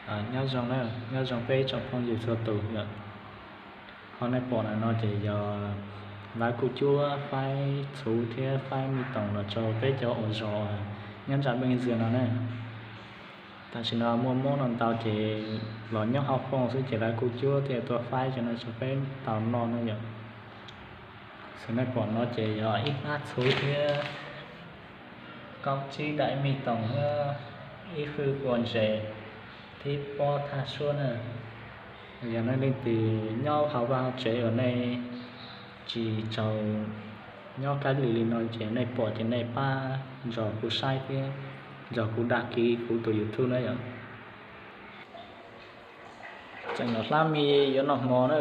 Nyob zoo na, nyob zoo peb tsoom phooj ywg txhua tus yom. Qhov nej pom ntawm no ces yog lawv kuj cuab faib txhuv thiab faib me toom los rau peb cov uas zos nyob nram Npeej Ntxwg no na. Tam sim no muaj mob no ntau ces los nyob hauv fooj xwb ces lawv kuj cuab thiab tuaj faib cov no rau peb tau noj na yom. Xws nej pom no ces yog ib hnab txhuv thiab kaum tsib daim me toom thiab ib fwj kua ntses thiab pob thaj suab na. Yog nej leej twg nyob hauv vaj hauv tsev uas nej tsis tau nyob kab lis li no ces nej pom ces nej pab nrog kuv saib thiab nrog kuv dag kiv kuv tus YouTube na yom. Tseem los hlab mis yuav noj hmo na.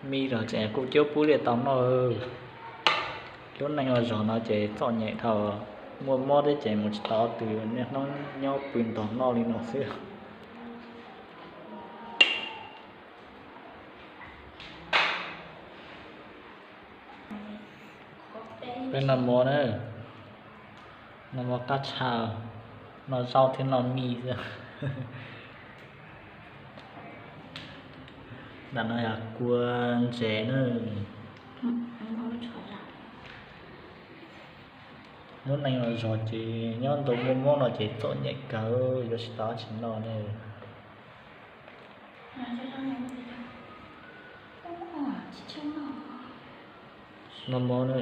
Mis los tseem kuj cuab pub liaj tau noj. Lub neej ua zog no ces txom nyem dhau, muaj mob thiab ces mus tsis tau twg, niaj hnub nyob pw ntog noj li no xwb. Peb noj mov na, noj mov qab tshaj, noj zaub thiab noj mij xwb. Ntawm no yog kua ntses na. Lub neej ua zog ces nyob ntu muaj mob no ces txom nyem kawg, yuav tsis tau dab tsi noj ne. Noj mov na.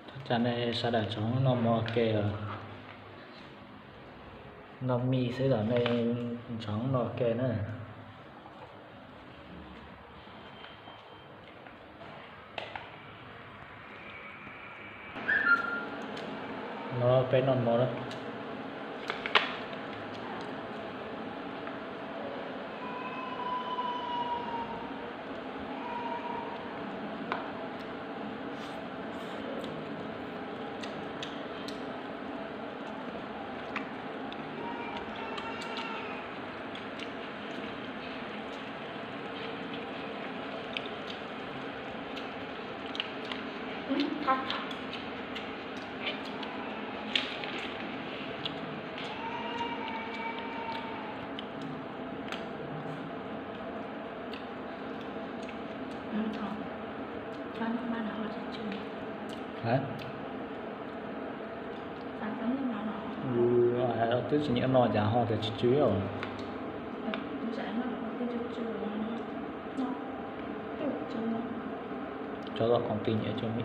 Thov caw nej sawv daws tsoom noj mov ke os. Noj mij xwb los nej tsoom noj ke na. No peb noj mov na. Twb tsis nyiam noj cas ho tias tsis tsw os. Tso tom koom ti nyiam tso mi.